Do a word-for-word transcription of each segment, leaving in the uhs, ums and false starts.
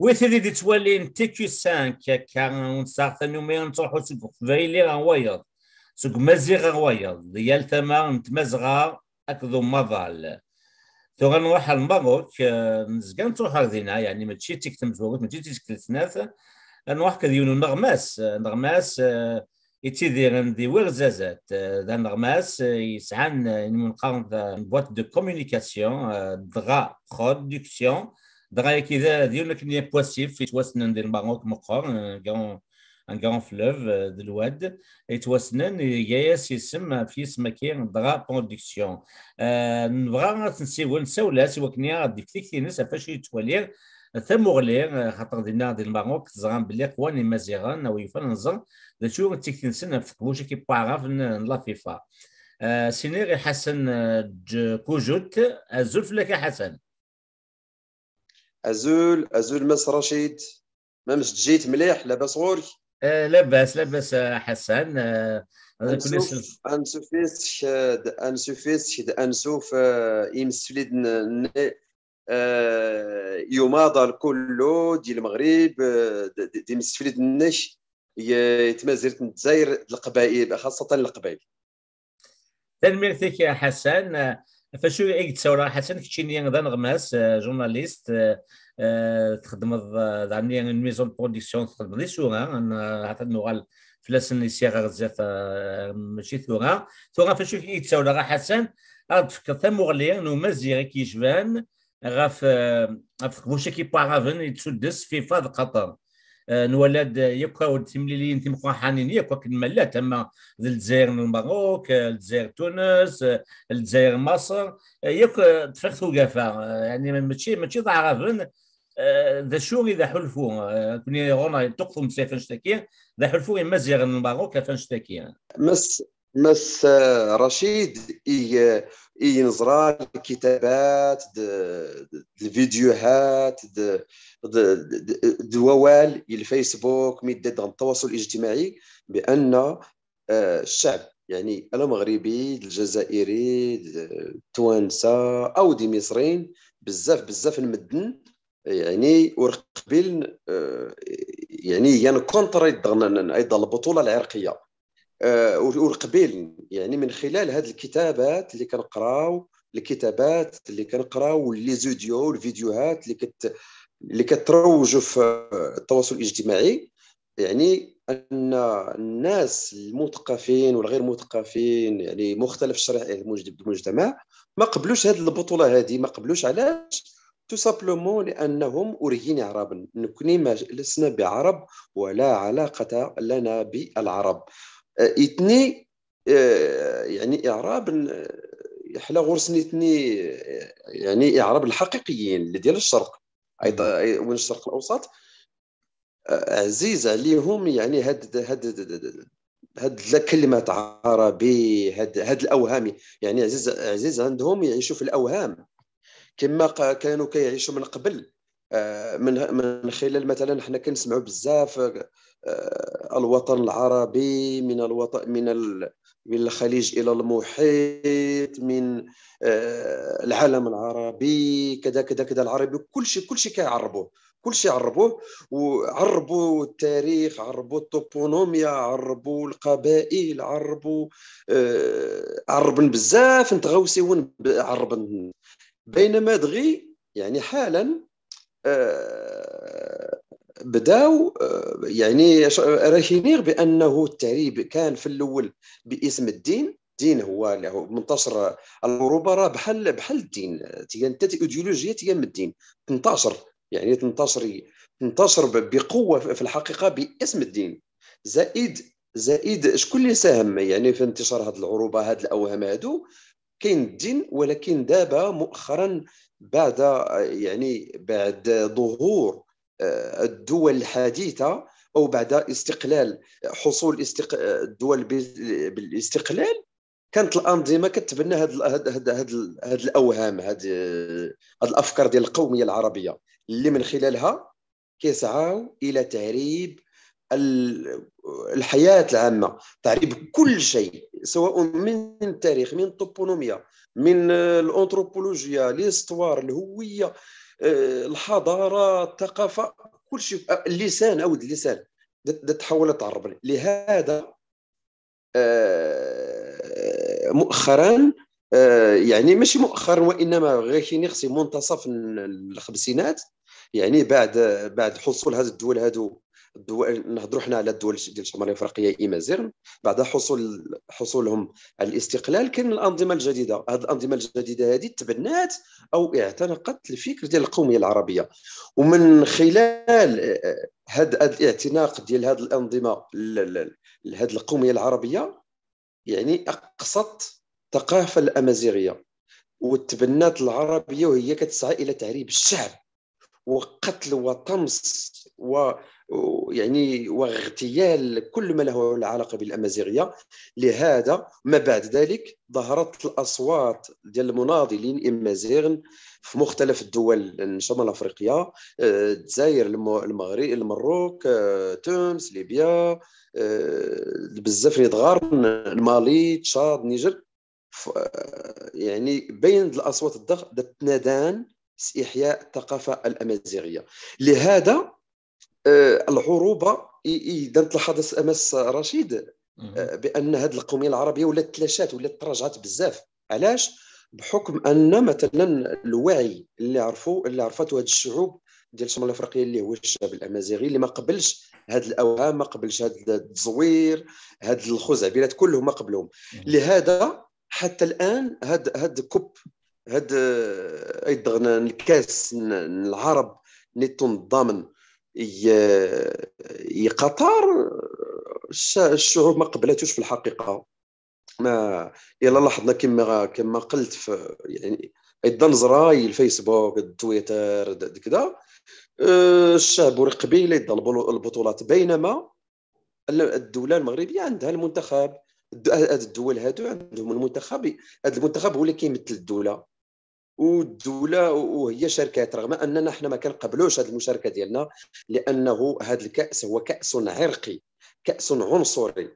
Wi tid i d-ittwalin T Q cinq, akka ur nesɛa tanumi ad nettruḥu seg uqbayli ɣer wayeḍ, seg umaziɣ ɣer wayeḍ, di yal tama n tmazɣa akked umaḍal. Tura nruḥ ar Lmerruk, eh, nezga nettruḥ ar dinna, yeɛni mačči d tikkelt tamezwarut, mačči d tikkelt snat, ad nruḥ akked yiwen n uneɣmas, eh, aneɣmas, eh, yettidiren di Wirzazat, eh, d aneɣmas, eh, yesɛan, eh, ayen umi neqqar d, eh, une boîte de communication, eh, Dɣa Production. Dɣa-agi d, d yiwen akken n wasif yettwassnen di Lmerruk meqqer, un grand, un grand fleuve, eh, d lwad yettwassnen, iga-yas isem ɣef yisem-agi, Dɣa Production. Eh, nebɣa ad t-nsiwel, nsawel-as i wakken ad d-yefk tikti-ines ɣef wacu yettwali tamuɣli, eh, xaṭer dinna di Lmerruk teẓram belli qwan Imaziɣen, a wi yufan ad nẓer d acu d tikti-nsen ɣef teqbuct-agi n waɛrab n, n la FIFA. Eh, siniɣ i Ḥasan, eh, Ǧ-, Kujut. Azul fell-ak a Ḥasan. Azul, azul Mass Racid. Mames tjit mliḥ, labas ɣur-k? Eh, labas, labas a Ḥasan. Eh, ad kuni Ansuf, ansuf yes-k, eh, d-, ansuf yes-k, d ansuf, eh, imsefliden-nni, eh, i umaḍal kullu, di Lmeɣrib, eh, d-, d-, d imsefliden-nnek, i, i tmazirt n Lezzayer, d Leqbayel, xaṣṣatan Leqbayel. Tanemmirt-ik a Ḥasan. Eh, ɣef wacu i yettawra Ḥasan, keččini d aneɣmas, eh, journaliste, eh, eh, txeddmeḍ, eh, daɣen une maison de production, txeddmeḍ isura, eh, ahat ad nuɣal fell-asen isi ɣer zdat, eh, mačči tura. Tura ɣef wacu i yettawra a Ḥasan, ad d-tefkeḍ tamuɣli n umaziɣ i k-yecban ɣef, eh, ɣef teqbuct-agi n waɛraben i d-tuddes FIFA d Qatar. Eh, nwala-d, eh, yakk awd timliliyin timeqqraḥanin yakk akken ma llant, ama d Lezzayer n Lmerruk, eh, Lezzayer Tunes, eh, Lezzayer Maṣer, eh, yakk, eh, ṭṭfiɣ-t ugafa. Eh, yeɛni mačči, mačči d aɛraben, eh, d acu i d aḥulfu, eh, kuni ɣur-neɣ yeṭṭuqet umeslay ɣef annect-agi, d aḥulfu i Imaziɣen n Lmerruk ɣef annect-agi. Mass, Mass, eh, Racid, i, i neẓra lkitabat, d, d, d lvidyuhat, d, d, d, d wawal, i lFacebook, mi d-, d التواصل الاجتماعي, بأن, eh, الشعب, يعني, المغربي, الجزائري, التوانسة, أو دي مصريين, بزاف, بزاف المدن, يعني, ور قبيل, eh, يعني, ينكونتري الضغن-، أيضا البطولة العرقية. Eh, ور، ور قبيل، يعني، من خلال هاد الكتابات اللي كنقراو، الكتابات اللي كنقراو، لي زوديو، الفيديوهات اللي كت-، اللي كتروجوا في التواصل الاجتماعي، يعني، أن الناس المثقفين والغير مثقفين، يعني، مختلف الشرائح المجت-، المجتمع، ما قبلوش هاد البطولة هادي، ما قبلوش. علاش؟ Tout simplement لأنهم أوريين عرب. نكوني ما لسنا بعرب ولا علاقة لنا بالعرب. آه، إثني، آه، يعني إعراب، آه، يحلى غرس نيتني، آه، يعني إعراب الحقيقيين اللي ديال الشرق، أي ط-، أي وين الشرق الأوسط. آه، عزيز عليهم، يعني، هاد، هاد، هاد لا كلمة عربي، هاد، هاد الأوهام، يعني، عزيز، عزيز عندهم يعيشوا في الأوهام كما ق-، كانوا كيعيشوا من قبل. آه، من، من خلال مثلًا حنا كنسمعوا بزاف، آه، الوطن العربي، من الوطن، من ال-، من الخليج إلى المحيط، من، آه، العالم العربي، كذا، كذا، كذا، العربي، كلشي، كلشي كيعربوه. كلشي عربوه، وعربوا التاريخ، عربوا الطوبونوميا، عربوا القبائل، عربوا، آه، عربن بزاف، نتغاوسيون ب-، عربن. بينما دغي، يعني، حالًا، آه، بداو، آه، يعني، ش-، راهينيغ بأنه التعريب كان في الأول باسم الدين. الدين هو اللي هو منتشر العروبة، راه بحال، بحال الدين، تيان حتى ايديولوجيا تيان من الدين، تنتشر، يعني، تنتشر، تنتشر ب-، بقوة في الحقيقة باسم الدين. زائد، زائد شكون اللي ساهم، يعني، في انتشار هاد العروبة، هاد الأوهام هادو؟ كاين الدين، ولكن دابا مؤخرًا بعد، يعني، بعد ظهور، آه، الدول الحديثة أو بعد استقلال، حصول استق-، الدول بال-، بالاستقلال، كانت الأنظمة كتبنى هاد ال-، هاد، هاد، هاد ال-، هاد الأوهام، هاد، هاد الأفكار ديال القومية العربية اللي من خلالها كيسعاو إلى تعريب ال-، الحياة العامة، تعريب كل شيء، سواء من التاريخ، من الطوبونوميا، من، آه، الأنثروبولوجيا، ليستوار، الهوية، آه، الحضاره، الثقافه، كل شيء، آه، اللسان، عاود اللسان، دا دا تحولت على الربري. لهذا، آه، مؤخرا، آه، يعني ماشي مؤخرا، وانما غير كاين خصي منتصف ال- الخمسينات، يعني بعد بعد حصول هذه الدول، هذو الدول نهضروا حنا على الدول ديال شمال افريقيا، امازيغن، بعد حصول حصولهم على الاستقلال كاين الانظمه الجديده. هذه الانظمه الجديده هذه تبنات او اعتنقت الفكر ديال القوميه العربيه، ومن خلال، آه، هذا الاعتناق ديال هذه الانظمه ل- ل- لهذه القوميه العربيه، يعني اقصت الثقافه الامازيغيه، وتبنات العربيه وهي كتسعى الى تعريب الشعب وقتل وطمس و و- يعني واغتيال كل ما له علاقه بالامازيغيه. لهذا ما بعد ذلك ظهرت الاصوات ديال المناضلين الامازيغ في مختلف الدول شمال افريقيا، آه، الجزائر، المغرب، المروك، آه، تونس، ليبيا، آه، بزاف نيت غار، المالي، تشاد، نيجر. يعني بين الاصوات الضخ دتنادان احياء الثقافه الامازيغيه. لهذا، آه، العروبه اذا تلاحظ امس رشيد، آه، بان هذه القوميه العربيه ولات تلاشات، ولات تراجعت بزاف. علاش؟ بحكم ان مثلا الوعي اللي عرفوا اللي عرفته هذه الشعوب ديال شمال افريقيا، اللي هو الشعب الامازيغي، اللي ما قبلش هذه الاوهام، ما قبلش هذا التزوير، هذه الخزعبلات كلهم ما قبلهم. لهذا حتى الان هاد هاد كوب، هاد، آه، ايضغن الكاس ن- العرب نيتون الضامن ي- يقطر، الش- الشعوب ما قبلتوش في الحقيقه. ما يلا لاحظنا كما كما قلت في، يعني، ايضا زراي الفيسبوك، التويتر، د- كذا. آه، الشعب وري قبيله يضربوا البطولات، بينما الدوله المغربيه عندها المنتخب. هاد الدول هادو عندهم المنتخب. هذا المنتخب هو اللي كيمثل الدوله، والدوله وهي شاركات، رغم اننا حنا ما كنقبلوش هذه المشاركه ديالنا، لانه هذا الكاس هو كاس عرقي، كاس عنصري.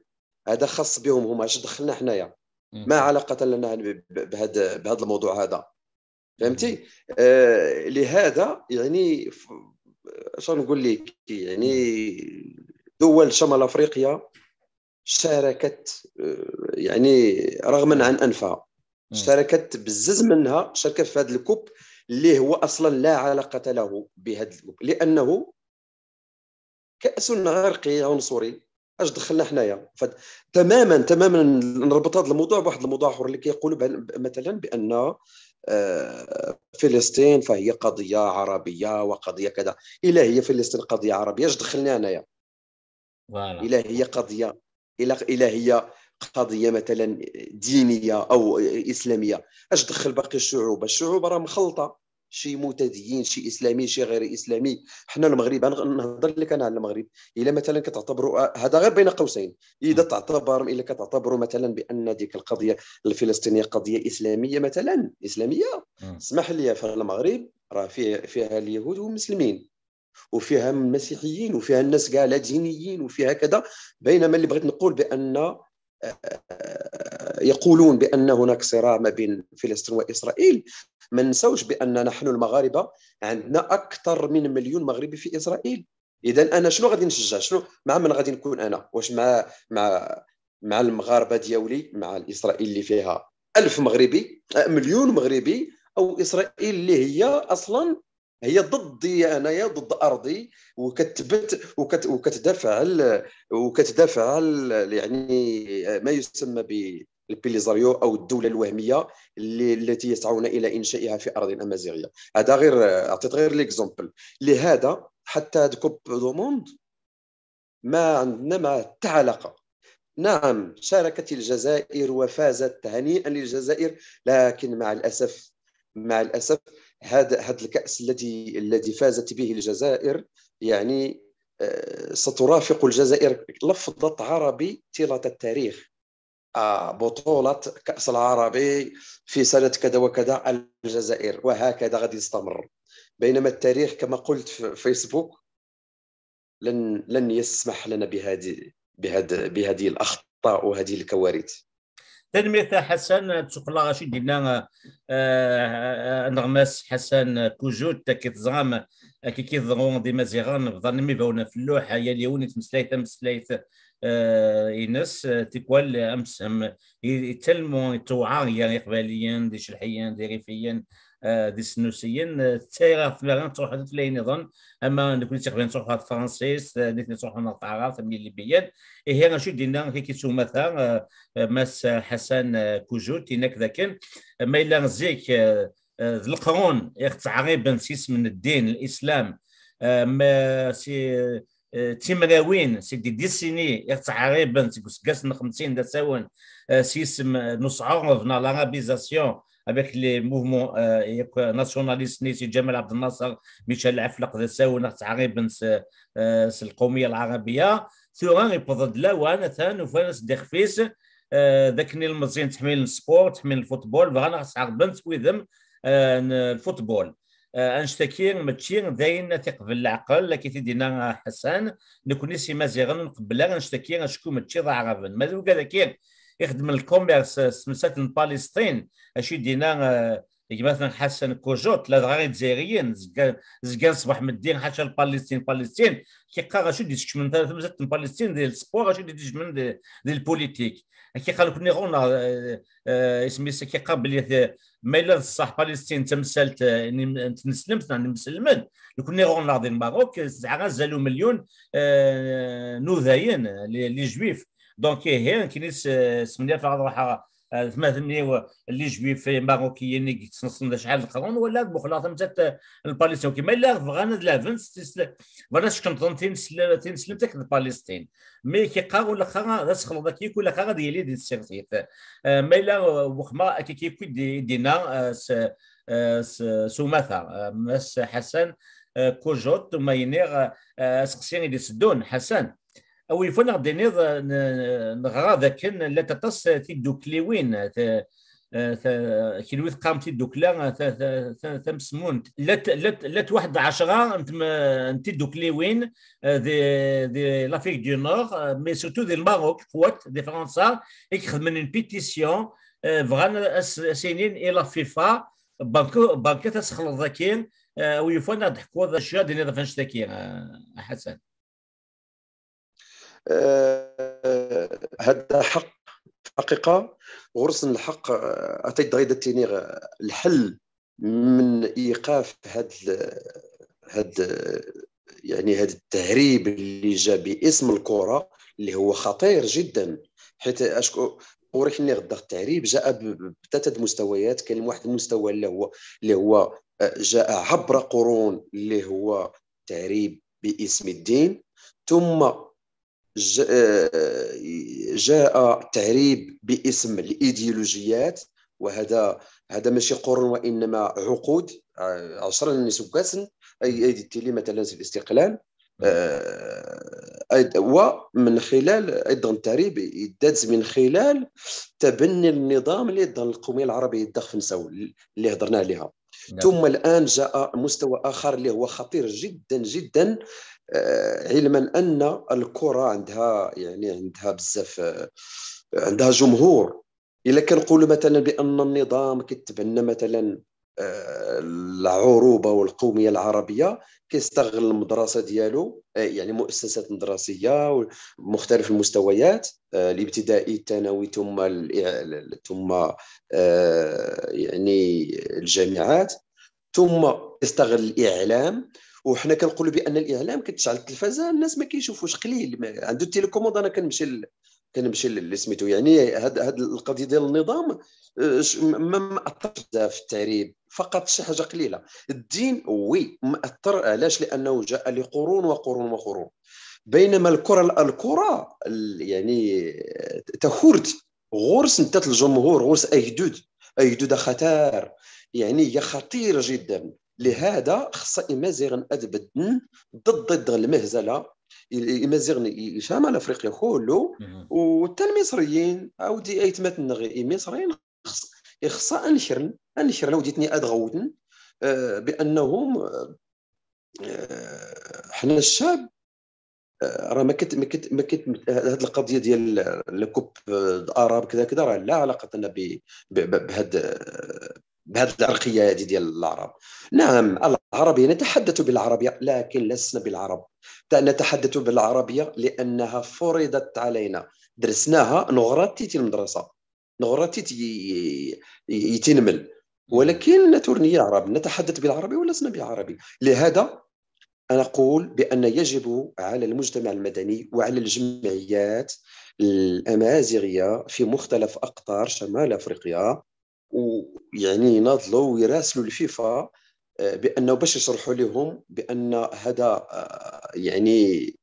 هذا خاص بهم هما، اش دخلنا حنايا؟ ما علاقه لنا بهذا بهذا الموضوع هذا. فهمتي؟ آه لهذا يعني، اش نقول لك، يعني دول شمال افريقيا شاركت، آه، يعني رغما عن انفها، اشتركت بزز منها، شاركت في هذا الكوب اللي هو اصلا لا علاقه له بهذا الكوب، لانه كاس عرقي عنصري. اش دخلنا حنايا؟ تماما تماما نربط هذا الموضوع بواحد الموضوع اخر اللي كيقولوا مثلا بان، آه، فلسطين فهي قضيه عربيه وقضيه كذا. الا هي فلسطين قضيه عربيه، اش دخلني انايا؟ الا هي قضيه، الا الا هي قضيه مثلا دينيه او اسلاميه، اش دخل باقي الشعوب؟ الشعوب راه مخلطه، شي معتديين، شي اسلامي، شي غير اسلامي. حنا المغرب، نهضر لك انا على المغرب، الا مثلا كتعتبروا، آه، هذا غير بين قوسين، اذا تعتبر الا كتعتبروا مثلا بان ديك القضيه الفلسطينيه قضيه اسلاميه مثلا، اسلاميه، اسمح لي، فالمغرب راه فيه، فيها اليهود والمسلمين، وفيها مسيحيين، وفيها الناس كاع لا دينيين، وفيها كذا. بينما اللي بغيت نقول بان، آه، يقولون بان هناك صراع ما بين فلسطين واسرائيل، ما ننساوش بان نحن المغاربه عندنا اكثر من مليون مغربي في اسرائيل. اذا انا شنو غادي نشجع؟ شنو، مع من غادي نكون انا؟ واش مع مع مع المغاربه ديالي، مع الاسرائيل اللي فيها ألف مغربي، آه، مليون مغربي، او اسرائيل اللي هي اصلا هي ضدي انايا، ضد ارضي، وكتبت وكت وكتدافع على، وكتدافع على، يعني، ما يسمى بالبيليزاريو او الدوله الوهميه اللي التي يسعون الى انشائها في ارض امازيغيه. هذا غير، عطيت غير ليكزومبل. لهذا حتى هاد كوب دو موند ما عندنا مع حتى علاقه. نعم، شاركت الجزائر وفازت، هنيئا للجزائر، لكن مع الاسف، مع الاسف، هذا هذا الكاس الذي الذي فازت به الجزائر، يعني، آه، سترافق الجزائر لفظه عربي طيله التاريخ. آه، بطوله كاس العربي في سنه كذا وكذا على الجزائر، وهكذا غادي يستمر. بينما التاريخ كما قلت في فيسبوك لن لن يسمح لنا بهذه بهذه بهذه الاخطاء وهذه الكوارث. Tanemmirt a Ḥasan, ad ttuqleɣ acu d-yenna, eh, aneɣmas Ḥasan Kujut, akken teẓram, akken i d-iḍerru d Imaziɣen, bḍan am ibawen ɣef lluḥ, yal yiwen yettmeslay tameslayt, eh, ines, eh, tikwal, eh, amsem, i, i tellement yettewɛer gar Iqbayliyen, d Icelḥiyen, d Irifiyen, eh, d Isennusiyen, eh, tettayer ɣer tmara ad truḥ tutlayin nniḍen, ama nekni d Tiqbayliyin truḥ ɣer tefransist, eh, nitni truḥ ɣer taɛrabt, am Ilibiyen. Ihi, acu d-yenna, kiki s umata, eh, eh, Mass Ḥasan, eh, Kujut, yenna-k dakken, eh, ma yella zik, eh, eh, d leqrun i ɣ-ttɛerriben s yisem n ddin, l'islam, eh, ma si, eh, timrawin, c'est des décennies i ɣ-ttɛerriben seg useggas n xemsin d asawen, eh, s yisem, eh, n usɛurreb neɣ l'arabisation avec les mouvements, eh, yakk nationalistes-nni si Ǧamal Ɛebd Nnasser, Michel Aflaq d asawen i ɣ-ttɛerriben s, eh, s lqawmiya lɛarabiya. Tura yewweḍ-d lawan, atan ufan-as-d ixef-is, eh, d akken ilmeẓyen ttḥemmilen sport, ttḥemmilen lfutbol, bɣan ad ɣ-sɛerben s wudem, eh, n lfutbol. Eh, annect-agi mačči d ayen ad t-iqbel leɛqel, akken i t-id-yenna, eh, Ḥasan. Nekni s Imaziɣen ur nqebbel ara annect-agi, acku mačči d Aɛraben. Ma d wigad-agi ixeddmen lkumirs, eh, s temsalt n Palestin, acu i d-yenna, eh, gma-tneɣ Ḥasan Kujut, ladɣa Izzayriyen, zgan, zgan ṣṣbeḥ meddi, ḥaca Palestin, Palestin, kiqqar acu d-iskecmen ta-, tamsalt n Palestin di lsport, acu d-iskecmen di, di lpolitik. Kiqqar nekni ɣur-neɣ, eh, eh, isem-is kiqqar belli, eh, ma yella d ṣṣeḥ Palestin d tamsalt, eh, n im-, n tneslemt neɣ n imselmen, nekni ɣur-neɣ di Lmerruk, eh, tesɛa azal umilyun, eh, n udayen, eh, les, les juifs. Donc, ihi, nekni s-, smenyafeɣ ad ruḥeɣ, eh, atmaten-iw, les juifs imarukiyen i yettneṣlen d acḥal n leqrun, wala ad muqleɣ tamsalt, eh, n Palestin. Ok, ma yella bɣan ad lɛeben s tisle-, bɣan ad skentḍen tinesle-, tineslemt akked Palestin. Mi k-iqqar ulaxer d asexleḍ akk, ulaxer ad yili di tsertit. Eh, ma yella, eh, wexma akka akk i d-, i d-yenna, eh, s, eh, s, s umata, eh, Mass Ḥasan, eh, Kujut, u ma yiniɣ, eh, aseqsi i d-iteddun, Ḥasan. Awi yufan ad ɣ-d-tiniḍ, eh, n-, neɣra dakken llant aṭas tidukliwin, eh, ta-, eh, ta-, kenwi teqqarem tiddukla, eh, ta-, ta-, ta-, tamesmunt. Llant, llant, llant waḥed ɛecra n tem-, n tidukliwin, eh, di, di l'Afrique du Nord, eh, mais surtout di Lmerruk, qwat, di Fransa, i ixedmen une pétition, eh, bɣan as-, as-inin i la FIFA, bank-, banket asexleḍ-agi, eh, awi yufan ad d-teḥkuḍ acu ad d-tiniḍ ɣef annect-agi, eh, a Ḥasan. آه، هذا حق، في الحقيقة، غرس الحق، آه، أتيت غير تيني، آه، الحل من إيقاف هاد ال-، هاد، يعني، هاد التهريب اللي جا باسم الكرة، اللي هو خطير جدًا، حيت أشكو-، وريك إني غدا التهريب جاء ب-، ب-، بثلاثة مستويات. كاين واحد المستوى اللي هو، اللي هو، آه، جاء عبر قرون، اللي هو تهريب باسم الدين، ثم ج-، آه، جاء تهريب باسم الإيديولوجيات، وهذا، هذا ماشي قرون وإنما عقود، آه، عشرة نسوقاسن، أي، أي دي تيلي مثلًا في الاستقلال. آه، أيض-، ومن خلال أيضًا التهريب يدات من خلال تبني النظام اللي يضن القومية العربية يدخل نساو اللي هضرنا عليها. نعم. ثم الآن جاء مستوى آخر اللي هو خطير جدًا جدًا، آه، علمًا أن الكرة عندها، يعني، عندها بزاف، آه، عندها جمهور. إلا كنقولوا مثلًا بأن النظام كيتبنى مثلًا، آه، العروبة والقومية العربية، كيستغل المدرسة ديالو، آه، يعني مؤسسات مدرسية ومختلف المستويات، آه، الابتدائي، الثانوي، ثم الإع-، ثم، آه، يعني الجامعات، ثم يستغل الإعلام. وحنا كنقولوا بأن الإعلام كتشعل التلفازة، الناس ما كيشوفوش، قليل ما عنده التليكوموند. أنا كنمشي ل-، كنمشي ل-، اللي سميتو، يعني، هاد، هاد القضية ديال النظام، آه، ش-، ما، ما أثرش بزاف في التعريب، فقط شي حاجة قليلة. الدين، وي، مأثر. علاش؟ لأنه جاء لقرون وقرون وقرون. بينما الكرة، الكرة، ال-، يعني، آه، تخرج غرس نتات الجمهور، غرس أجدود، أجدود خطر، يعني، هي خطيرة جدًا. لهذا خص إمازيغن أد بدن ضد، ضد المهزلة. إمازيغن يفهم على أفريقيا كله، وحتى المصريين، عاودي أيتماتنا غير المصريين، خص، خص أنكرن، أنكرن وديتني أدغوتن، آه، بأنهم، آه، حنا الشعب آه، راه ما كت ما كت ما كت هذه القضيه ديال لو كوب، آه، العرب كذا كذا، راه لا علاقه لنا ب- ب- ب- بهاد بهاد العرقيه هذه ديال العرب. نعم، العربيه، نتحدث بالعربيه لكن لسنا بالعرب. نتحدث بالعربيه لانها فرضت علينا، درسناها نغراتي المدرسه، نغراتي يتنمل، ولكن نتورني عرب، نتحدث بالعربي ولسنا بالعربي. لهذا أنا أقول بأن يجب على المجتمع المدني وعلى الجمعيات الأمازيغية في مختلف أقطار شمال أفريقيا، ويعني، يناضلوا ويراسلوا الفيفا، آه، بأنه باش يشرحوا لهم بأن هذا، آه، يعني،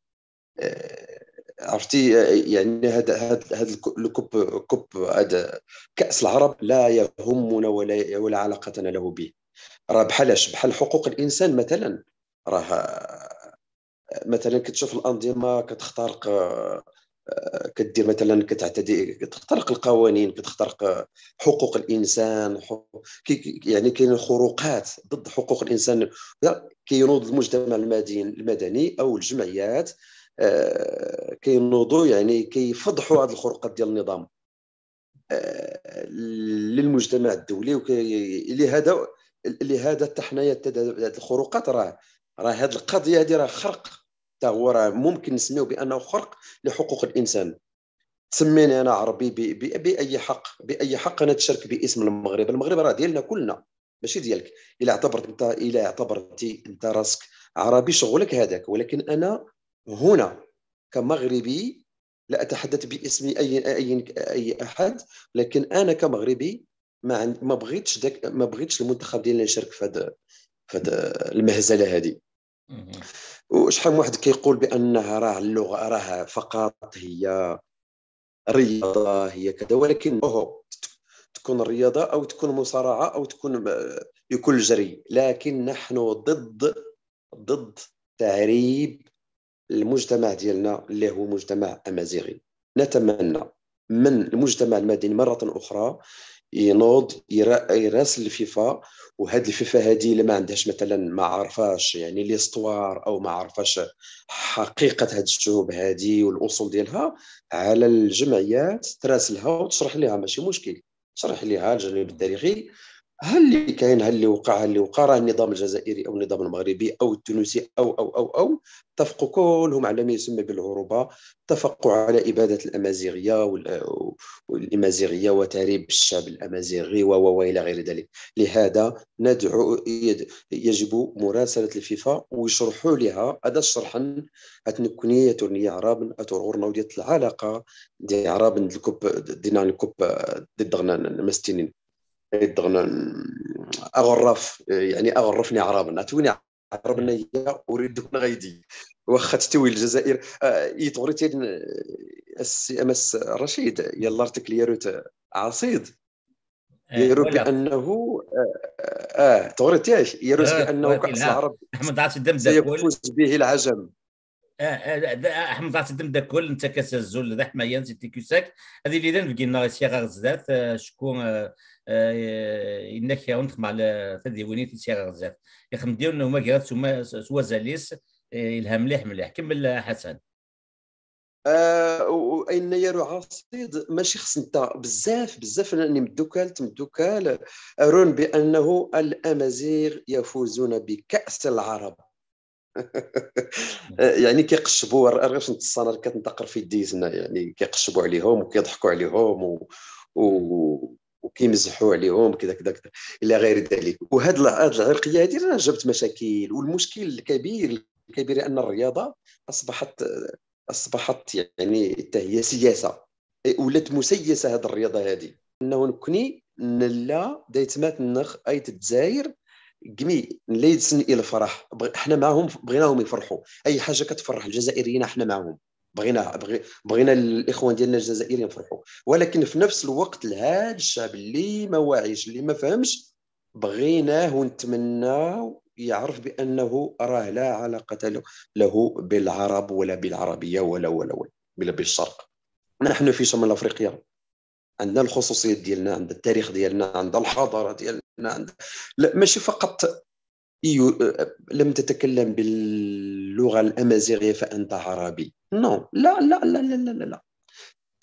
آه، عرفتي، آه، يعني، هذا هذا هذا الكو- الكوب كوب هذا كأس العرب لا يهمنا ولا ولا علاقتنا له به. راه بحالاش؟ بحال حقوق الإنسان مثلا. راه مثلا كتشوف الأنظمة كتخترق، آه، كدير مثلا، كتعتدي، كتخترق القوانين، كتخترق، آه، حقوق الإنسان، حقوق، كي- كي- يعني كاين خروقات ضد حقوق الإنسان. كينوض المجتمع المدين- المدني أو الجمعيات، آه، كينوضوا، يعني، كيفضحوا هذه الخروقات ديال النظام، آه، للمجتمع الدولي، وكي- لهذا لهذا حتى حنايا، حتى هاد الخروقات، راه راه هذه القضيه هذه راه خرق، حتى هو راه ممكن نسميو بانه خرق لحقوق الانسان. تسميني انا عربي ب- ب- باي حق؟ باي حق انا تشارك باسم المغرب؟ المغرب راه ديالنا كلنا، ماشي ديالك. الا اعتبرت انت الا اعتبرتي انت راسك عربي، شغلك هذاك، ولكن انا هنا كمغربي لا اتحدث باسم اي اي اي احد، لكن انا كمغربي ما عند ما بغيتش داك ما بغيتش المنتخب ديالنا يشارك في هذا في هذا المهزله هذه. وشحال من واحد كيقول بانها راه اللغه راه فقط هي رياضه، هي كذا، ولكن اوهو، تكون الرياضه او تكون مصارعه او تكون، آه، يكون الجري، لكن نحن ضد ضد تعريب المجتمع ديالنا اللي هو مجتمع امازيغي. نتمنى من المجتمع المدني مره اخرى ينوض يراسل الفيفا، وهاد الفيفا هادي اللي ما عندهاش مثلا، ما عرفاش يعني ليستوار او ما عرفاش حقيقه هاد الشعوب هادي والاصول ديالها، على الجمعيات تراسلها وتشرح لها، ماشي مشكل. شرح ليها الجانب التاريخي، ها اللي كاين، ها اللي وقع، ها اللي وقع، راه النظام الجزائري او النظام المغربي او التونسي او او او او اتفقوا كلهم على ما يسمى بالعروبه، اتفقوا على اباده الامازيغيه والامازيغيه وتعريب الشعب الامازيغي و و الى غير ذلك. لهذا ندعو، يجب مراسله الفيفا ويشرحوا لها، هذا الشرح اتنكني يتورني عرابن اتورغورنا وديت العلاقه دي عرابن الكوب دينا الكوب ضدنا مستنين ضدنا اغرف، يعني اغرفني عرابن اتويني عربنا هي اريد دون غيدي. واخا تتوي الجزائر، آه، يتغري تيدن السي ام اس رشيد يلا ارتك ليروت عصيد، يروت بانه، اه، آه، تغري تياش يروت بانه كاس العرب احمد عاصي دم سيفوز به العجم. احمد عاصي دم داكل انت كتزول ذا حمايا نزيد تيكوساك. هذه اللي دان بقينا سياغا غزات شكون؟ انك يا ونخ مع تديوني في سياغا غزات يخدم ديالنا هما كيغات سوا زاليس. الهام مليح مليح كمل حسن. آه، وان يرو عصيد ماشي خص انت بزاف بزاف، لاني مدوكال تمدوكال ارون بانه الامازيغ يفوزون بكاس العرب. يعني كيقشبوا، راه غير نتصنر كتنتقر في يديزنا، يعني كيقشبوا عليهم وكيضحكوا عليهم و... و... وكيمزحوا عليهم كذا كذا كذا الى غير ذلك. وهاد هاد العرقيه هذه راه جابت مشاكل، والمشكل الكبير الكبير ان الرياضه اصبحت اصبحت يعني حتى هي سياسه، ولات مسيسه هذه الرياضه هذه. انه نكني نلا دايت مات نخ ايت الجزائر كمي نليد سن الى فرح. حنا معاهم، بغيناهم يفرحوا، اي حاجه كتفرح الجزائريين احنا معاهم. بغينا بغي بغينا الاخوان ديالنا الجزائريين يفرحوا، ولكن في نفس الوقت لهذا الشعب اللي ما واعيش اللي ما فهمش، بغيناه ونتمناه يعرف بانه راه لا علاقه له بالعرب ولا بالعربيه ولا ولا ولا بالشرق. نحن في شمال افريقيا عندنا الخصوصيات ديالنا، عندنا التاريخ ديالنا، عندنا الحضاره ديالنا، عندنا، لا، ماشي فقط إيو... لم تتكلم بال اللغة الأمازيغية فأنت عربي. Non، لا، لا، لا، لا، لا، لا.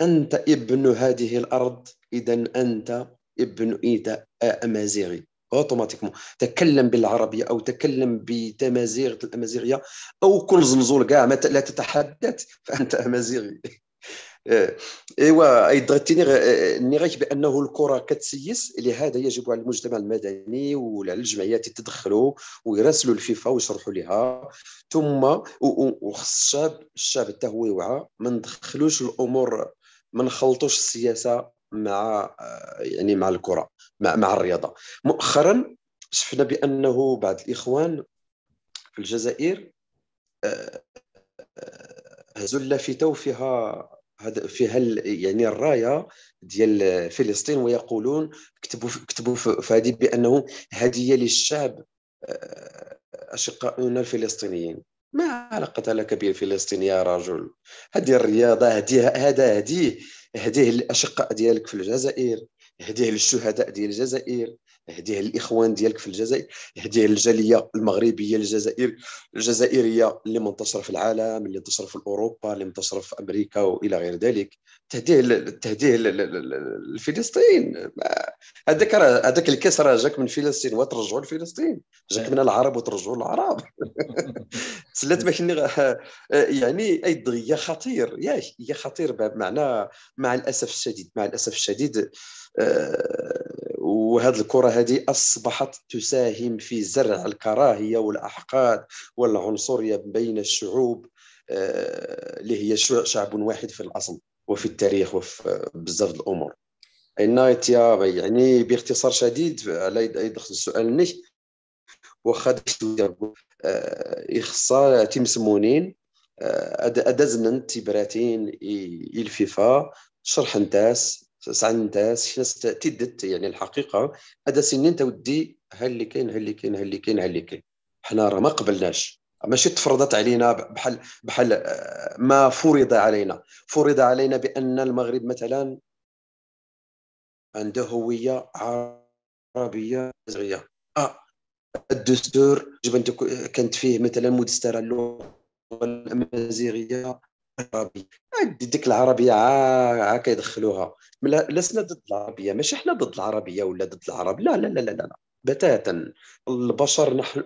أنت ابن هذه الأرض، إذن أنت ابن، إذا، أمازيغي. Automatiquement. تكلم بالعربية أو تكلم بتمازيغ، الأمازيغية، أو كن زنزول كاع ما ت-، لا تتحدث، فأنت أمازيغي. آه، ايوا، اي دغتيني غ-، آه، ني غيك بانه الكره كتسيس، لهذا يجب على المجتمع المدني وعلى الجمعيات يتدخلوا ويراسلوا الفيفا ويشرحوا لها. ثم و-، و-، وخص الشاب، الشاب حتى هو يوعى، ما ندخلوش الامور، ما نخلطوش السياسه مع، آه، يعني مع الكره، مع، مع الرياضه. مؤخرا شفنا بانه بعض الاخوان في الجزائر، آه، آه، هزوا اللافته وفيها هذا، فيها ال-، يعني الرايه ديال فلسطين، ويقولون، كتبوا في، كتبوا في، في هذه بانه هديه للشعب، آه، اشقاؤنا الفلسطينيين. ما علاقة لك بالفلسطين يا رجل؟ هذه الرياضة، هذه، هذا، هذه، هذه الأشقاء ديالك في الجزائر، هذه الشهداء ديال الجزائر، هذه الإخوان ديالك في الجزائر، هذه الجالية المغربية الجزائر، الجزائرية اللي منتشرة في العالم، اللي انتشرة في أوروبا، اللي منتشرة في أمريكا وإلى غير ذلك. تهديه ل-، تهديه ل-، ل-، ل-، ل-، لفلسطين. ما-، هذاك راه، هذاك الكاس راه جاك من فلسطين وترجعوا لفلسطين، جاك من العرب وترجعوا للعرب. سلات ما كني غ-، آه، يعني، اي، هي خطير، يا، هي خطير بمعنى، مع الاسف الشديد، مع الاسف الشديد. آه، وهذه الكره هذه اصبحت تساهم في زرع الكراهيه والاحقاد والعنصريه بين الشعوب، آه، اللي هي شع-، شعب واحد في الاصل وفي التاريخ وفي بزاف د الامور. ان تيا، يعني، باختصار شديد، على يد، يد السؤال نيك، واخا ديك شويه، آه، يخصها تيمسمونين، آه، أد-، ادزنن تيبراتين اي، إي الفيفا، شرح نتاس، سعى نتاس، شنس ت-، تدت، يعني، الحقيقه، ادا سنين تودي، ها اللي كاين، ها اللي كاين، ها اللي كاين، ها اللي كاين. حنا راه ما قبلناش، ماشي تفرضت علينا بحال، بحال، آه، ما فرض علينا. فرض علينا بأن المغرب مثلًا عنده هوية عربية جزائرية. آه، الدستور يجب أن تكو-، كانت فيه مثلًا مدسترة اللغة الأمازيغية العربية. آه، ديك العربية عا-، عا كيدخلوها. لا، لسنا ضد العربية، ماشي حنا ضد العربية ولا ضد العرب. لا، لا، لا، لا، لا، لا. بتاتا. البشر نحن،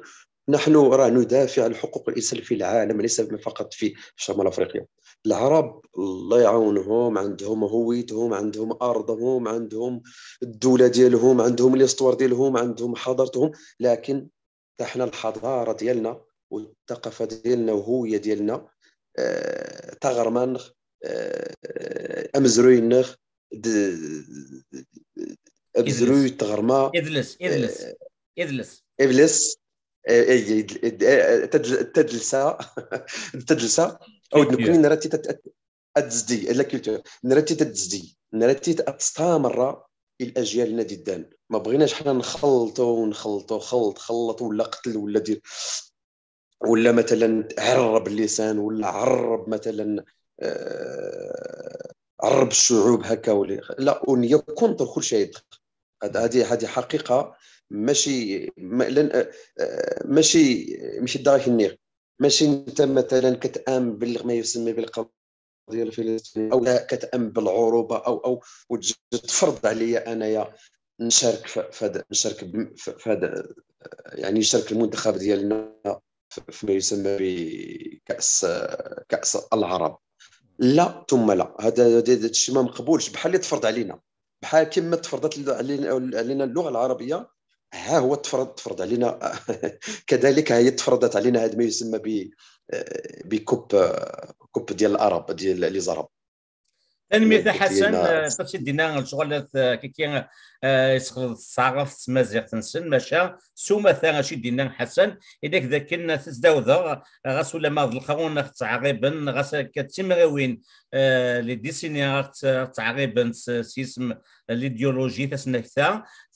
نحن راه ندافع عن حقوق الإنسان في العالم، ليس فقط في شمال أفريقيا. العرب، الله يعاونهم، عندهم هويتهم، عندهم أرضهم، عندهم الدولة ديالهم، عندهم l'histoire ديالهم، عندهم حضارتهم، لكن حنا الحضارة ديالنا والثقافة ديالنا والهوية ديالنا، آه، تغرمانغ، آه، أمزروينغ، د-، أبزروي تغرما، إذلس، إذلس، آه، إذلس. إذلس. آه، آه، آه، تدل-، تدلسة، تدلسة. أو نكون نراتي تت-، تدزدي، la culture. نراتي تدزدي، نراتي تستمر الأجيال نديدان. ما بغيناش حنا نخلطوا ونخلطوا، خلط، خلط، ولا قتل، ولا دير، ولا مثلًا عرب اللسان، ولا عرب مثلًا، آه، عرب الشعوب هكا، ولا لا، ونيا كونتر كل شيء. هاد-، هادي، هادي حقيقة، ماشي، ما-، لن، آه، آه، ماشي، ماشي داك النير. ماشي انت مثلًا كتآمن بال-، ما يسمى بالقضية الفلسطينية، او لا كتآمن بالعروبة، او، او، وتجي تفرض عليا انايا نشارك ف-، فهاد، نشارك ب-، ف-، فهاد، يعني، نشارك المنتخب ديالنا ف-، فيما يسمى بكأس، كأس العرب. لا ثم لا، هذا، هذا، هذا الشيء ما مقبولش، بحال اللي تفرض علينا، بحال كما تفرضت ل-، علينا، علينا اللغة العربية، ها هو تفرض، تفرض علينا. كذلك هي تفرضت علينا هذا ما يسمى ب-، بكوب، كوب ديال العرب، ديال les Arabes. Tanemmirt a Ḥasan, eh, s-, ad tt-id-dinna lecɣal, eh, kiki, eh, yesxeḍ ṣṣaɣaf s tmaziɣt-nsen, maca s umata acu i d-yenna Ḥasan, idak d akken tezdaw daɣ, ɣas ulamma d lqanun ad ɣ-ttɛaqiben, ɣas akka d timrawin, eh, les décennies ad ɣ-tt-, ad ɣ-ttɛaqiben s, s yisem, eh, l'idéologie, tasnakta,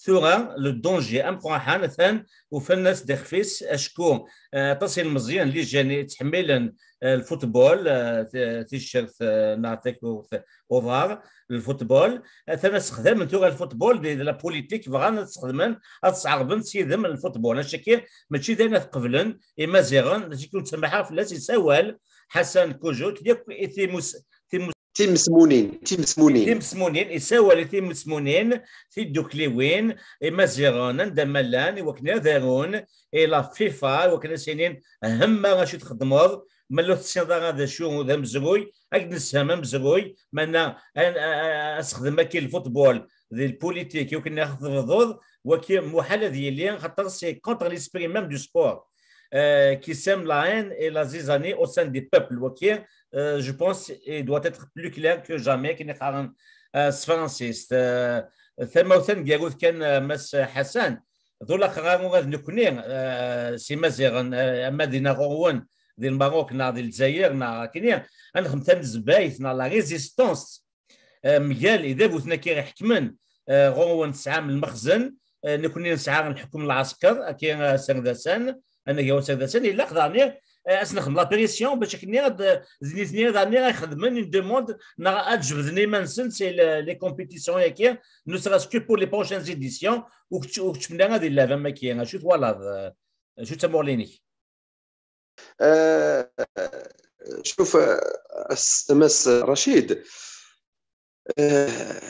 tura le danger ameqqran atan ufan-as-d ixef-is, acku, eh, aṭas ilmeẓyen, les jeunes, i ttḥemmilen, eh, lfutbol, eh, t-, ticcert, eh, neɣ takurt, uḍar, lfutbol, atan ad sexdamen tura lfutbol di, de la politique, bɣan ad sxedmen, ad sɛerben s yidem n lfutbol. Acaki mačči d ayen ad qeblen Imaziɣen, d acu i ken-ttsemmaḥeɣ fell-as, yessawal Ḥasan Kujut, yakk i timus-, timus-, Timesmunin, timesmunin. Timesmunin, yessawal i timesmunin, tiddukliwin, Imaziɣen, anda ma llan, i wakken ad arun i la FIFA, i wakken ad s-inin, hemma acu txeddmeḍ, ma ur tessineḍ ara d acu d amezruy, ad k-d-nessefhem amezruy, meɛna a, a, a, asexdem akkin lfutbol, di lpolitik, i wakken ad tebduḍ, waki muḥal ad yili, xaṭer c'est contre l'esprit même du sport, euh, qui sème la haine et la zizanie au sein des peuples. Waki, euh, je pense, il doit être plus clair que jamais, akken i qqaren, euh, s tefransist. Euh, tamawt taneggarut kan, euh, Mass Ḥasan, d ulaqrar ula d nekkni, euh, s Imaziɣen, euh, ama dinna ɣur-wen, di Lmerruk, neɣ di Lezzayer, neɣ akkenni, ad nexdem tamezbayt, neɣ la résistance, euh, mgal idabuten-agi i ḥekmen, euh, ɣur-wen tesɛam lmexzen, euh, nekkni nesɛa lḥukm n lɛesker, akka, euh, aserdasan, anagraw aserdasan, ilaq daɣni, euh, ad s-nexdem la pression, bac akken ad, d nitni daɣni ad xedmen une demande, neɣ ad jebden iman-nsen, c'est le, les compétitions-agi, ne serait-ce que pour les prochaines éditions, ur kečč-, ur keččmen ara di llehba am wagi. Acu twalaḍ, euh, acu d tamuɣli-inek? آه، شوف، آه، أس-، أمس رشيد، آه،